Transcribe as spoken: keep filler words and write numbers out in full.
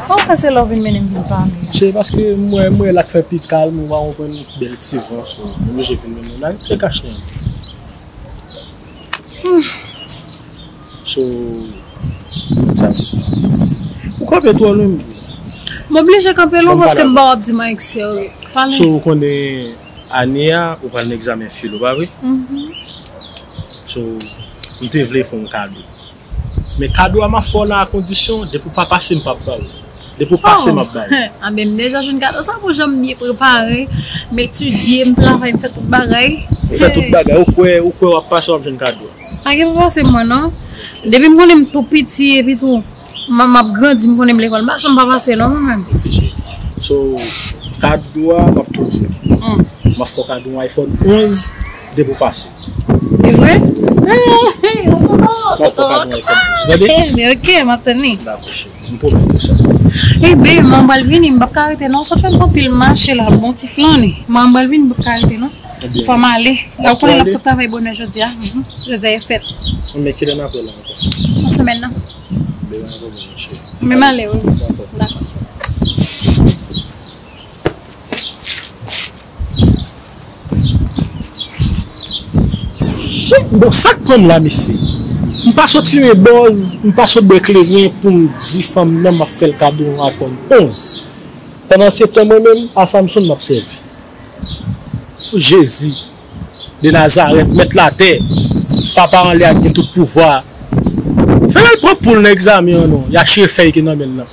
Kòman fè se lè w vin mennen m vin pale a? Se paske mwen, mwen la k fè pi kalm, ou pa konprann, bèl ti van, so, m oblije vin mennen w la, se kach li ye. So, sa difisil, sa difisil. Ou kanpe twò lwen, m di. M oblije kanpe lwen paske m pa w ap di m a eksè, wi. Pale. So, ou konnen ane a, ou pral nan egzamen filo, pa vre? Mhm. So, m te vle fè w yon kado. Men kado a m ap fè w nan a kondisyon, depi w pa pase, m p ap ba w. Depi w pase, m ap ba w. Oh! Anben, m deja jwenn kado sa pou jan m byen prepare. M etidye, m travay, m fè tout bagay. Ou fè tout bagay. Ou kwè, ou kwè w ap pase, w ap jwenn kado a? Pa gen pa pase mwen, non. Depi m konnen m tou piti, epi tou, m, m ap grandi, m konnen m lekòl. M pa janm pa pase, non, mwen menm. Ok, cheri. So, kado a, m ap tou di w. Hmm. M ap fè w kado yon iPhone onz depi w pase. E vre? M ap fè w kado yon iPhone onz. Tande? Ebyen, ok, m ap tann li. Dakò, cheri. M pwomèt ou sa. Ebyen, mwen pral vini, m p ap ka rete non, sot fè m anpil mache la, bon ti flannen. Mwen pral vini, m p ap ka rete non. Ebyen, fò m ale. Ou konnen l ap sot travay bonè jodi a. Mhm. Jodi a e fèt. Men kilè n ap wè la ankò? Nan semèn nan. Ebyen, pa gen pwoblèm, cheri. Men m ale, wi. Dakò. Dakò. Shit, bon, sa k pran m la, mesye? M pa sot fimen bòz, m pa sot bwè kleren pou m di fanm nan m ap fè l kado yon iPhone onz. Pandan se tan, mwen menm, a Samsung m ap sèvi. O Jezi de Nazarèt, mèt latè, Papa anlè a ki gen tout pouvwa. Fè l al pran poul nan egzamen an non, y a chire fèy ki nan men l lan.